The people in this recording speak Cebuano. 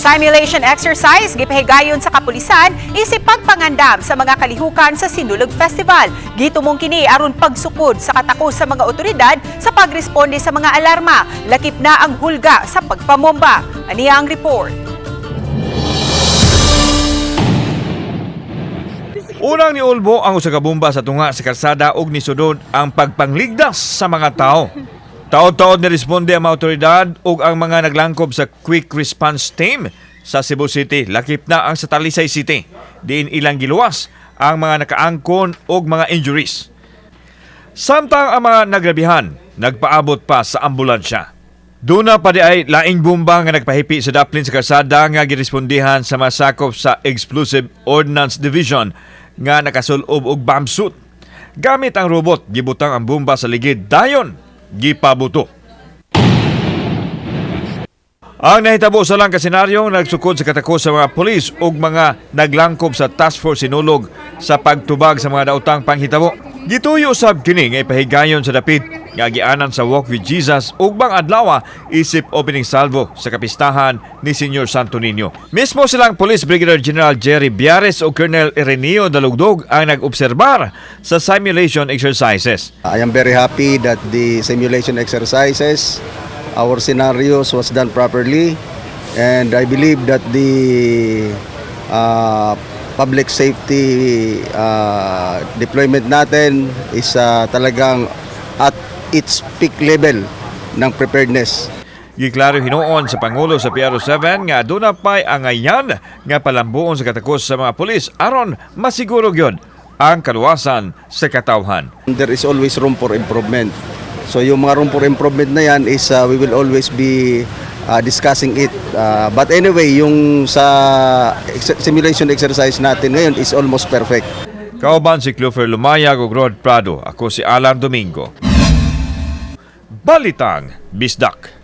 Simulation exercise gipahigayon sa kapulisan isip pagpangandam sa mga kalihukan sa Sinulog Festival. Gitumong kini aron pagsukod sa katakos sa mga otoridad sa pagresponde sa mga alarma. Lakip na ang hulga sa pagpamomba. Aniya ang report. Unang niulbo ang usa ka bomba sa tunga sa kalsada ug nisudod ang pagpangligdas sa mga tao. Taod-taod ni responde ang mga otoridad ug ang mga naglangkob sa Quick Response Team sa Cebu City. Lakip na ang sa Talisay City. Diin ilang giluwas ang mga nakaangkon ug mga injuries. Samtang ang mga nagrabihan, nagpaabot pa sa ambulansya. Duna pa di ay laing bomba nga nagpahipi sa daplin sa kalsada nga girespondihan sa masakop sa Explosive Ordnance Division nga nakasulob og bomb suit. Gamit ang robot, gibutang ang bomba sa ligid dayon gipabuto. Ang nahitabo sa lang kasenaryong nagsukod sa katakos sa mga pulis ug mga naglangkob sa Task Force Sinulog sa pagtubag sa mga daotang panghitabo. Gituyo sab kini nga ipahigayon sa dapit nga agianan sa Walk with Jesus ug bang adlaw isip opening salvo sa kapistahan ni Senyor Santo Niño. Mismo silang Police Brigadier General Jerry Biares o Colonel Ireneo Dalugdog ang nag-obserbar sa simulation exercises. I am very happy that the simulation exercises, our scenarios was done properly, and I believe that the public safety deployment natin is talagang at its peak level ng preparedness. Giklaro hinuon sa Pangulo sa PRO 7 nga aduna pay angayan nga palambuon sa katakos sa mga pulis aron masiguro gyud ang kaluwasan sa katawhan. There is always room for improvement. So yung mga room for improvement na yan is we will always be discussing it. But anyway, yung sa simulation exercise natin ngayon is almost perfect. Kauban si Clover Lumayag ug Rod Prado. Ako si Alan Domingo. Balitang Bisdak.